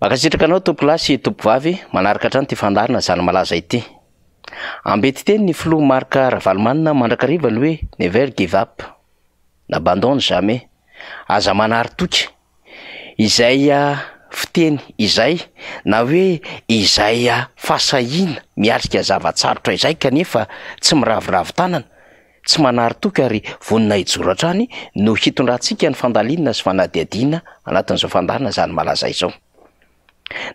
Mankasitraka anao tompokolahy sy tompokovavy manaraka hatrany ity fandaharana Zany Malaza ity. Ambetiteny ny filoha Marc Ravalomanana mandrakariva ny hoe never give up, n'abandonne jamais, aza manary toky. Izay fiteny izay na hoe izay fahasahiana miatrika zava-tsarotra izay kanefa tsy miraviravy tanana, tsy manary toky ary vonona hijoro hatrany no hitondrantsika ny fandalinana sy fanadihadiana anatin'izao fandaharana Zany Malaza izao.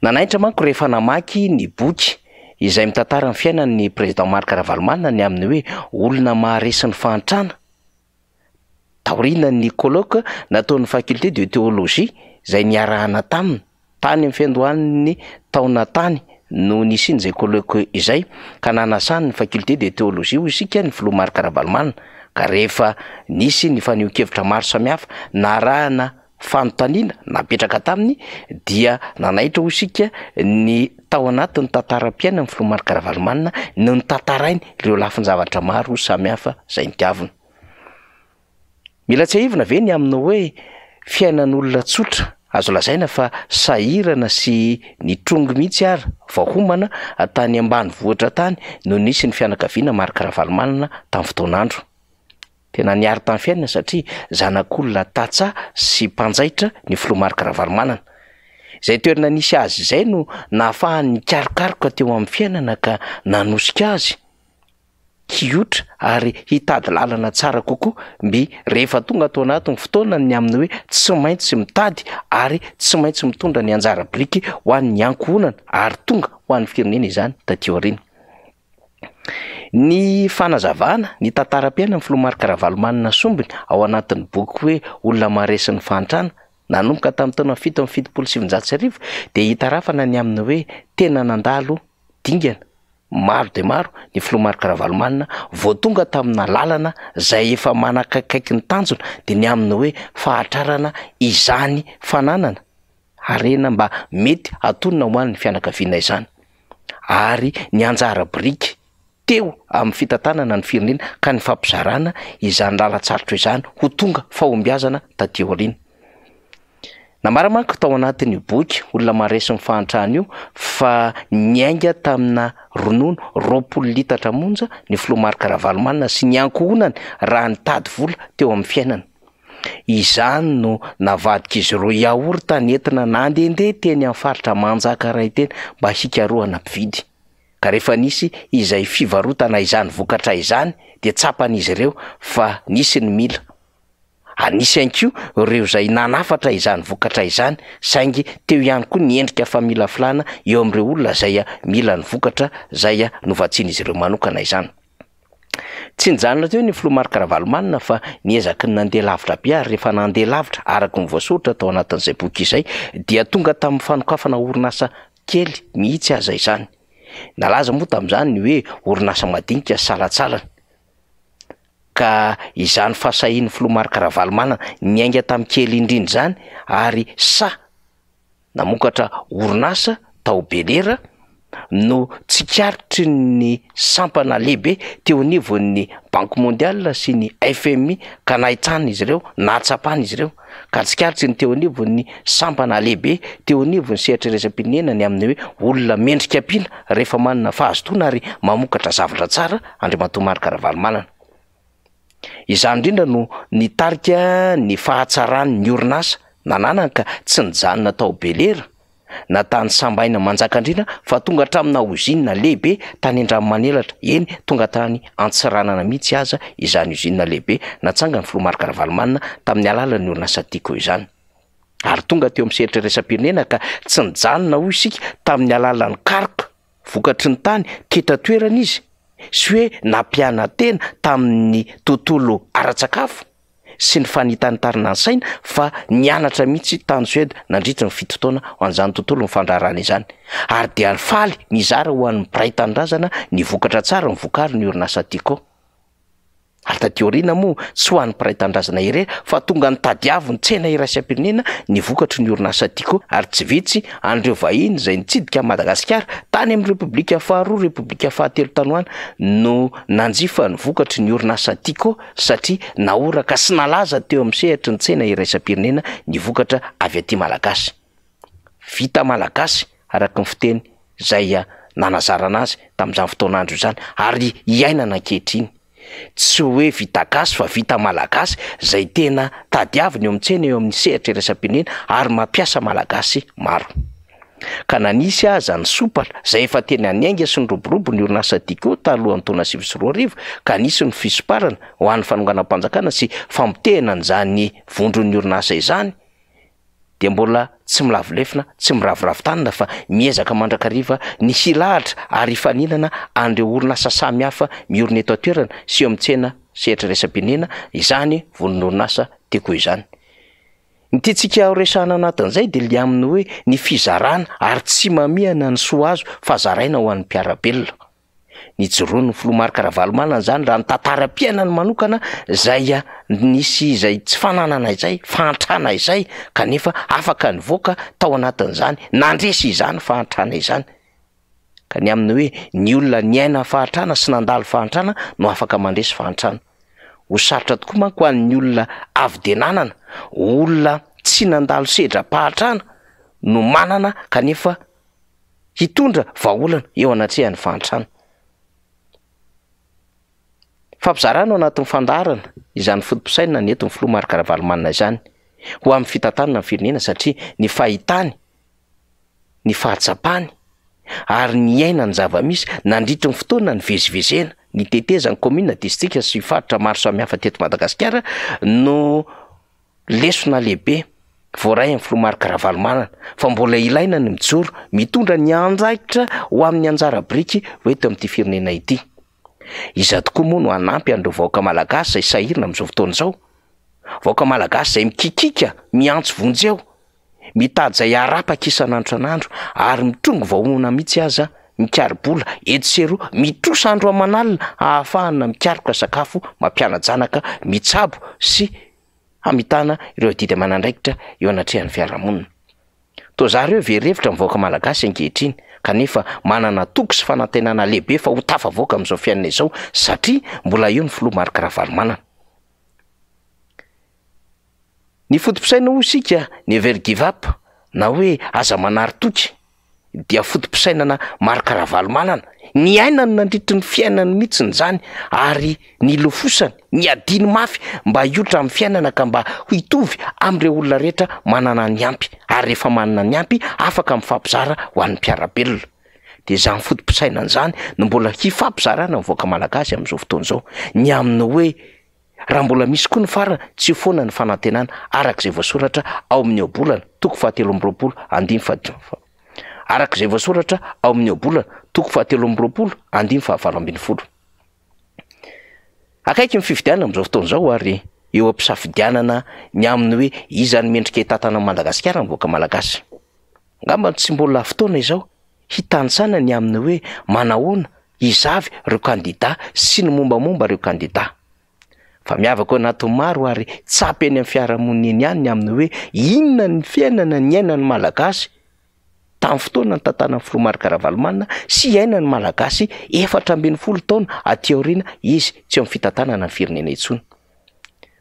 Nanaitra manko rehefa namaky ny boky izay mitantara ny fiainan'ny Président Marc Ravalomanana ny amin'ny hoe olona maharesy ny fahantrana taorian'ny colloque nataon'ny faculté de théologie izay niarahana taminy tany amin'ny fiandohan'ny taona tany no nisian'izay colloque izay ka nanasany ny faculté de théologie hoy isika ny filoha Marc Ravalomanana ka rehefa nisy ny fanehoan-kevitra maro samihafa narahana fanontaniana napetraka taminy dia nanaitra hoy isika ny tao anatin'ny tantaram-piainan'ny filoha Marc Ravalomanana no notantarainy ireo lafin-javatra maro samihafa izay nitiavina. Mila tsiahivina ve ny amin'ny hoe fiainan'olona tsotra azo lazaina fa sahirana sy nitrongy mihitsy ary vao homana tany ambanivohitra tany no nisy ny fianakaviana Marc Ravalomanana tamin'ny fotoan'andro. Tena niaro tamin'ny fiainana satria zanak'olona tantsaha sy mpanjaitra ny filoha Marc Ravalomanana. Izay toerana nisy azy izay no nahafahany nikarokaroka teo amin'ny fiainana ka nanosika azy hiotra ary hitady lalana tsara kokoa mby rehefa tonga tao anatin'ny fotoana ny amin'ny hoe tsy maintsy mitady ary tsy maintsy mitondra ny anjara biriky ho an'ny ankohonana ary tonga ho an'ny firenena izany taty aoriana. Ny fanazavana ny tantaram-piainan'ny filoha Marc Ravalomanana sombiny ao anatin'ny boky hoe Olona maharesy ny fahantrana nanomboka tamin'ny taona 1977 dia hitarafana ny amin'ny hoe tena nandalo dingana maro dia maro ny filoha Marc Ravalomanana vao tonga tamina lalana izay efa manakaikaiky ny tanjona dia ny amin'ny hoe fahatrarana izany fananana harena mba mety hatonina ho an'ny fianakaviana izany ary ny anjara biriky teo amin'ny fitantanana ny firenena ka ny fampizarana izany lalan-tsarotra izany ho tonga fahombiazana taty aoriana. Nambara manko tao anatin'io boky Olona maharesy ny fahantrana io fa niainga tamina ronono 20 litatra monja ny filoha Marc Ravalomanana sy ny ankohonany raha nitady vola teo amin'ny fiainana. Izany no navadik'izy ireo yaourt nentina nandehandeha teny amin'ny faritra Manjakaray teny mba hikarohana mpividy. Ka rehefa nisy izay fivarotana izany vokatra izany dia tsapan'izy ireo fa nisy ny mila. Ary nisy ihany koa ireo izay nanafatra izany vokatra izany saingy teo ihany koa ny endrika familafilana eo amin'ireo olona izay mila ny vokatra izay novatsian'izy ireo manokana izany. Tsy nijanona teo ny filoha Marc Ravalomanana fa niezaky ny nandeha lavitra be ary rehefa nandeha lavitra araka ny voasoratra tao anatin'izay boky izay dia tonga tamin'ny fanokafana orinasa kely mihitsy aza izany. Nalaza moa tamin'izany ny hoe orinasa madinika sy salantsalany. Ka izany fahasahian'ny filoha Marc Ravalomanana niainga tamin'ny kely indrindra izany ary sahy namokatra orinasa tao Belera no tsikaritry ny sampana lehibe teo anivon'ny Banque mondiale sy ny FMI ka nahitana izy ireo, nahatsapana izy ireo ka tsikaritry ny teo anivon'ny sampana lehibe teo anivon'ny sehatra iraisam-pirenena ny amin'ny hoe olona mendrika ampiana rehefa manana fahazotoana ary mamokatra zavatra tsara Andriamatoa Marc Ravalomanana. Izany indrindra no nitarika ny fahatsaran'ny orinasa nananany ka tsy nijanona tao Belera na tany Sambaina Manjakandriana fa tonga hatramina ozinina lehibe tany Andranomanelatra, eny tonga tany Antsiranana mihitsy aza izany ozinina lehibe natsangan'ny filoha Marc Ravalomanana tamin'ny alalan'ny orinasa Tiko izany. Ary tonga teo amin'ny sehatra iraisam-pirenena ka tsy nijanona hoy isika tamin'ny alalan'ny karoka vokatry ny tany teto an-toerana izy sy hoe nampiana-tena tamin'ny tontolo ara-tsakafo sy ny fanitanitarina ny saina fa nianatra mihitsy tany Suède nandritra ny 7 taona ho an'izany tontolon'ny fandraharahana izany ary dia faly nizara ho an'ny mpiray tanindrazana ny vokatra tsara novokarin'ny orinasa Tiko. Ary taty aoriana moa tsy ho an'ny mpiray tanindrazana irery fa tonga nitadiavin'ny tsena iraisam-pirenena ny vokatry ny orinasa Tiko ary tsy vitsy an'ireo vahiny izay nitsidika an'i Madagasikara tany amin'ny Repoblika faharoa, Repoblika fahatelo tany ho any no nanjifa ny vokatry ny orinasa Tiko satria nahoraka sy nalaza teo amin'ny sehatry ny tsena iraisam-pirenena ny vokatra avy aty Malagasy. vita malagasy araka ny fiteny izay nanazarana azy tamin'izany fotoan'andro izany ary iainana ankehitriny. Tsy hoe vita gasy fa vita malagasy izay tena tadiavina eo amin'ny tsena eo amin'ny sehatra iraisam-pirenena ary mampiasa malagasy maro. Ka na nisy aza ny sompatra izay efa tena niainga sy niroborobo ny orinasa Tiko talohan'ny taona 2009 ka nisy ny fisomparana ho an'ny fanonganam-panjakana sy famotehana an'izany vondron'ny orinasa izany dia mbola tsy milavo lefona, tsy miraviravy tanana fa miezaka mandrakariva ny hilahatra ary hifaninana an'ireo orinasa samihafa miorina eto an-toerana sy eo amin'ny tsena sehatra iraisam-pirenena izany vondron'orinasa Tiko izany. Ny tiantsika ho resahana anatin'izay dia ilay amin'ny hoe ny fizarana ary tsy mamihana ny soa azo fa zaraina ho an'ny mpiara-belona. Nijoroan'ny filoha Marc Ravalomanana izany raha ny tantaram-piainany manokana izay nisy izay tsy fananana izay, fahantrana izay kanefa afaka nivoaka tao anatin'izany, nandresy izany fahantrana izany. Ka ny amin'ny hoe ny olona niaina fahantrana sy nandalo fahantrana no afaka mandresy fahantrana. Ho sarotra tokoa manko ho an'ny olona avy dia nanana, olona tsy nandalo sedram-pahantrana no manana kanefa hitondra vahaolana eo anatrehan'ny fahantrana. Fampizarana ao anatin'ny fandaharana izany foto-pisainana nentin'ny filoha Marc Ravalomanana izany ho amin'ny fitantanana ny firenena satria ny fahitany ny fahatsapany ary niaina ny zava-misy nandritry ny fotoana nivezivezena, nitetezan'ny kaominina, distrika sy faritra maro samihafa teto Madagasikara no lesona lehibe voaray amin'ny filoha Marc Ravalomanana fa mbola ilaina ny mijoro mitondra ny andraikitra ho amin'ny anjara biriky ho eto amin'ity firenena ity. Iza tokoa moa no hanampy an'ireo vahoaka malagasy izay sahirana amin'izao fotoana izao? Vahoaka malagasy izay mikikika miantso vonjeo Mitady izay harapaka isan'andro isan'andro ary mitrongy vahona mihitsy aza mikari-bola etsy sy eroa, mitrosa andro aman'alina ahafahana mikaroka sakafo, mampiana-janaka, mitsabo sy hamitana ireo adidy aman'andraikitra eo anatrehan'ny fiarahamonina. Toa zary hoe very hevitra ny vahoaka malagasy ankehitriny kanefa manana toky sy fanantenana lehibe fa ho tafavoaka amin'izao fiainana izao satria mbola eo ny filoha Marc Ravalomanana. Ny foto-pisaina hoy isika never give up na hoe aza manary toky dia foto-pisainana Marc Ravalomanana, niainany nandritry ny fiainany mihitsiny izany ary nilofosany, niadiany mafy mba hiotra amin'ny fiainana ka mba ho hitovy amin'ireo olona rehetra manana ny ampy ary rehefa manana ny ampy afaka mifampizara ho an'ny mpiara-belona. Dia izany foto-pisainana izany no mbola hifampizarana ny vahoaka malagasy amin'izao fotoana izao, ny amin'ny hoe Raha mbola misy koa ny farany, tsy ho foana ny fanantenana, araka izay voasoratra ao amin'ny Ohabolana, toko fahatelo amby 20, andininy faha Araka izay voasoratra ao amin'ny Ohabolana, toko fahatelo amby 20, andininy faha-18. Akaiky ny fifidianana amin'izao fotoana izao ary eo am-pisafidianana ny amin'ny hoe iza no mendrika hitantana an'i Madagasikara ny vahoaka malagasy. Angamba tsy mbola fotoana izao hitanisana ny amin'ny hoe manahoana, iza avy ireo kandida sy ny mombamomba ireo kandida. Fa miavaka ao anatin'ny maro ary tsapa eny amin'ny fiarahamonina eny ihany ny amin'ny hoe inona ny fiainana niainan'ny Malagasy tamin'ny fotoana nitantanan'ny filoha Marc Ravalomanana sy iainan'ny Malagasy 14 taona aty aoriana izy tsy eo amin'ny fitantanana ny firenena intsony.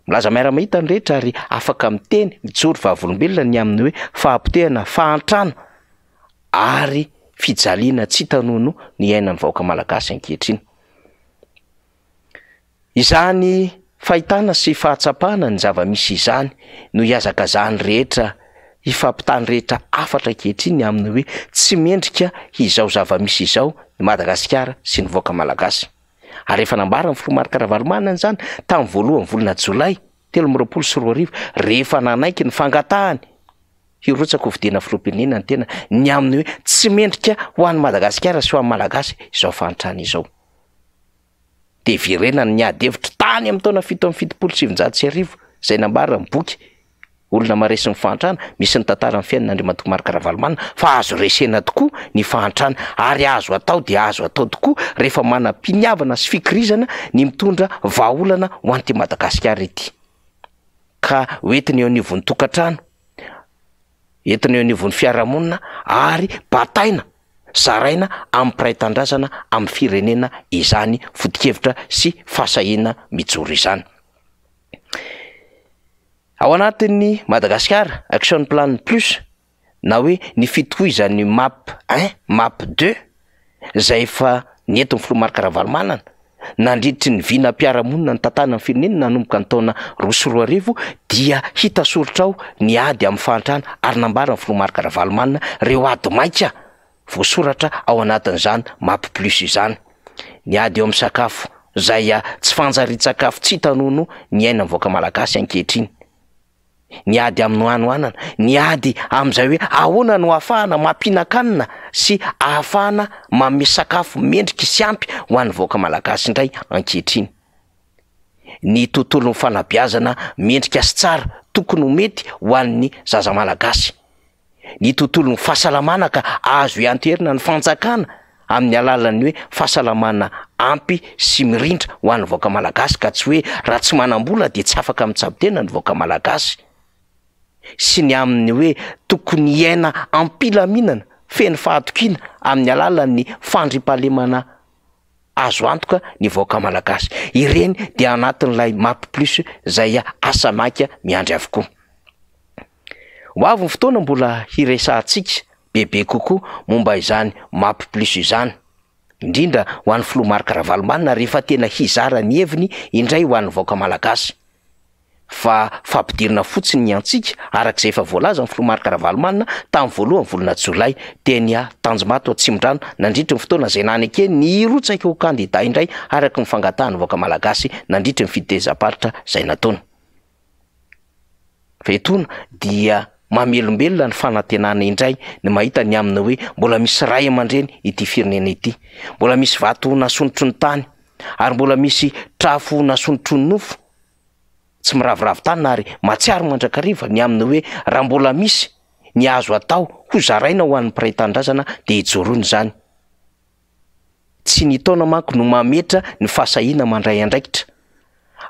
Milaza miara-mahita ny rehetra ary afaka miteny, mijoro vavolombelona ny amin'ny hoe fahapotehana, fahantrana ary fijaliana tsy hita nono ny iainan'ny vahoaka malagasy ankehitriny. Izany fahitana sy fahatsapana ny zava-misy izany no ihazakazahan'ny rehetra, ifampitany rehetra hafatra ankehitriny ny amin'ny hoe tsy mendrika izao zava-misy izao ny Madagasikara sy ny vahoaka malagasy. Ary efa nambaran'ny filoha Marc Ravalomanana izany tamin'ny voalohan'ny volana jolay 2023 rehefa nanaiky ny fangatahany hirotsaka ho fidiana filoham-pirenena ny tena ny amin'ny hoe tsy mendrika ho an'i Madagasikara sy ho an'ny Malagasy izao fahantrana izao. Dia verenany ny ady hevitra tany amin'ny taona 1977 izay nambaran'ny boky Olona maharesy ny fahantrana, misy ny tantaran'ny fiainan'Andriamatoa Marc Ravalomanana fa azo resena tokoa ny fahantrana ary azo atao dia azo atao tokoa rehefa manam-piniavana sy fikirizana ny mitondra vahaolana ho an'ity Madagasikara ity ka hoentina eo anivon'ny tokantrano, entina eo anivon'ny fiarahamonina ary bataina, zaraina amin'ny mpiray tanindrazana amin'ny firenena izany foto-kevitra sy fahasahiana mijoro izany. Ao anatin'ny Madagasikara Action Plan Plus na hoe ny fitohizan'ny Map un, Map deux izay efa nentin'ny filoha Marc Ravalomanana nandritry ny vinam-piarahamonina nitantanana ny firenena nanomboka ny taona 2002 dia hita soritra ao ny ady amin'ny fahantrana ary nambaran'ny filoha Marc Ravalomanana ireo ady maika voasoratra ao anatin'izany Map Plus izany. Ny ady eo amin'ny sakafo izay tsy fanjarian-tsakafo tsy hita nonoa ny iainan'ny vahoaka malagasy ankehitriny. Ny ady amin'ny hanoanana, ny ady amin'izay hoe ahoana no ahafahana mampihinan-kanina sy ahafahana manome sakafo mendrika sy ampy ho an'ny vahoaka malagasy indray ankehitriny. Ny tontolon'ny fanabeazana mendrika sy tsara tokony ho mety ho an'ny zaza malagasy. Ny tontolon'ny fahasalamana ka azo ianteherina ny fanjakana amin'ny alalan'ny hoe fahasalamana ampy sy mirindra ho an'ny vahoaka malagasy ka tsy hoe raha tsy manam-bola dia tsy afaka mitsabo tena ny vahoaka malagasy sy ny amin'ny hoe tokony hiaina am-pilaminana feno fahatokiana amin'ny alalan'ny fandriampahalemana azo antoka ny vahoaka malagasy. Ireny dia anatin'ilay Map Plus izay asa maika miandry avokoa. Ho avy ny fotoana mbola hiresahantsika bebe kokoa momba izany Map Plus izany, indrindra ho an'ny filoha Marc Ravalomanana rehefa tena hizara ny heviny indray ho an'ny vahoaka malagasy. Fa fampidirina fotsiny ny antsika, araka izay efa voalazan'ny filoha Marc Ravalomanana tamin'ny voalohan'ny volana jolay teny Tanjombato Atsimondrano nandritry ny fotoana izay nanekeny ny hirotsaka ho kandida indray araka ny fangatahan'ny vahoaka malagasy nandritry ny fitezam-paritra izay nataony. Fa etoana dia mamelombelona ny fanantenana indray ny mahita ny amin'ny hoe mbola misy ray aman-dreny ity firenena ity, mbola misy vato nasondrotry ny tany ary mbola misy trafo nasondrotry ny nofo, tsy miraviravy tanana ary mahatsiaro mandrakariva ny amin'ny hoe raha mbola misy ny azo atao ho zaraina ho an'ny mpiray tanindrazana dia ijoroana izany. Tsy ny taona manko no mametra ny fahasahiana mandray andraikitra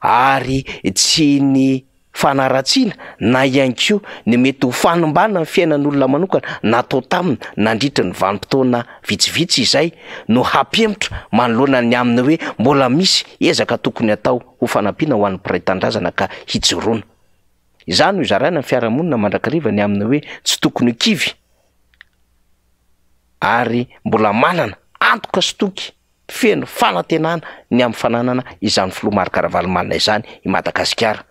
ary tsy ny fanaratsiana na ihany koa ny mety ho fanimbana ny fiainan'olona manokana natao taminy nandritra ny vanim-potoana vitsivitsy izay no hampihemotra manoloana ny amin'ny hoe mbola misy ezaka tokony hatao ho fanampiana ho an'ny mpiray tanindrazana ka hijoroana. Izany no izaraina ny fiarahamonina mandrakariva ny amin'ny hoe tsy tokony ho kivy ary mbola manana antoka sy toky feno fanantenana ny amin'ny fananana izany filoha Marc Ravalomanana izany i Madagasikara.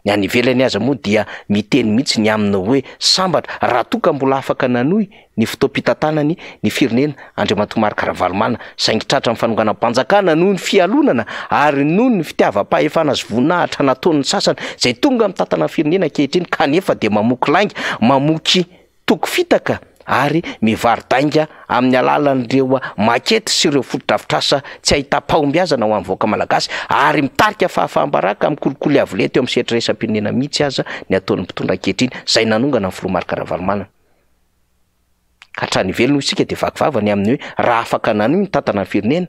Ny any ivelany aza moa dia miteny mihitsy ny aminy hoe sambatra raha toa ka mbola afaka nanohy ny fotoam-pitantanany ny firenena Andriamatoa Marc Ravalomanana saingy tratran'ny fanonganam-panjakana noho ny fialonana ary noho ny fitiavam-pahefana sy voninahitra nataon'ny sasany izay tonga mitantana ny firenena ankehitriny kanefa dia mamoky lainga, mamoky Toky fitaka ary mivaro-dainga amin'ny alalan'ireo makety sy ireo fotodrafitrasa tsy ahitam-pahombiazana ho an'ny vahoaka malagasy ary mitarika fahafaham-baraka amin'ny kolikoly avo lenta eo amin'ny sehatra iraisam-pirenena mihitsy aza ny ataon'ny mpitondra ankehitriny izay nanongana ny filoha Marc Ravalomanana. Hatrany ivelany hoy isika dia vaky vava ny amin'ny hoe raha afaka nanohy nitantana ny firenena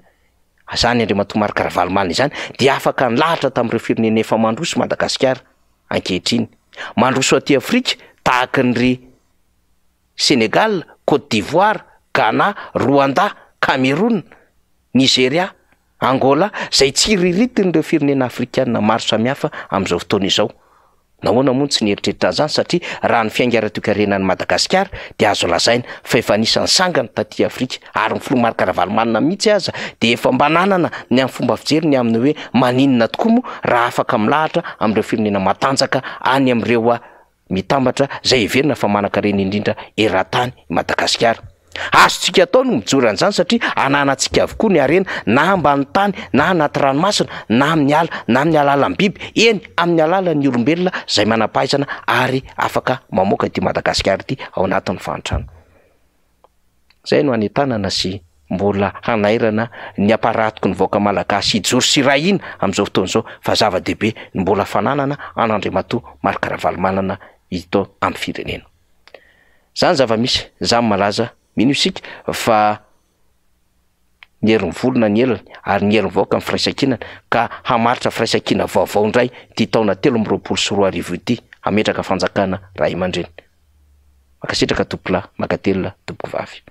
izany Andriamatoa Marc Ravalomanana izany dia afaka nilahatra tamin'ireo firenena efa mandroso Madagasikara ankehitriny. Mandroso aty Afrika tahaka ny ry Sénégal, Côte d'Ivoire, Ghana, Rwanda, Cameroun, Nigeria, Angola, izay tsiriritin'ireo firenena afrikana maro samihafa amin'izao fotoana izao. Nahoana moa no tsy nieritreritra an'izany? Satria raha ny fiainga ara-toekarenan'i Madagasikara dia azo lazaina fa efa anisan'ny sangany taty Afrika ary ny filoha Marc Ravalomanana mihitsy aza dia efa mba nanana ny amin'ny fomba fijery ny amin'ny hoe maninona tokoa moa raha afaka milahatra amin'ireo firenena matanjaka any amin'ireo mitambatra izay heverina fa manankarena indrindra eran-tany i Madagasikara. Azontsika atao ny mijoro an'izany satria ananantsika avokoa ny harena na ambany tany na anaty ranomasina na amin'ny ala na amin'ny alalan'ny biby, eny amin'ny alalan'ny olombelona izay manam-pahaizana ary afaka mamoaka ity Madagasikara ity ao anatin'ny fahantrana. Izay no hanentanana sy mbola hanairana ny aparatiko ny vahoaka malagasy hijoro sy hiray hina amin'izao fotoana izao fa zava-dehibe ny mbola fananana an'Andriamatoa Marc Ravalomanana eto amin'ny firenena. Izany zava-misy, izany malaza, mino isika fa ny herin'ny volona ny elany ary ny herin'ny vahoaka ny firaisankinana ka hamaritra firaisankina vaovao indray ity taona 2023 ity hametraka fanjakana ray aman-dreny. Mankasitraka tompokolahy, mankatelina tompokovavy.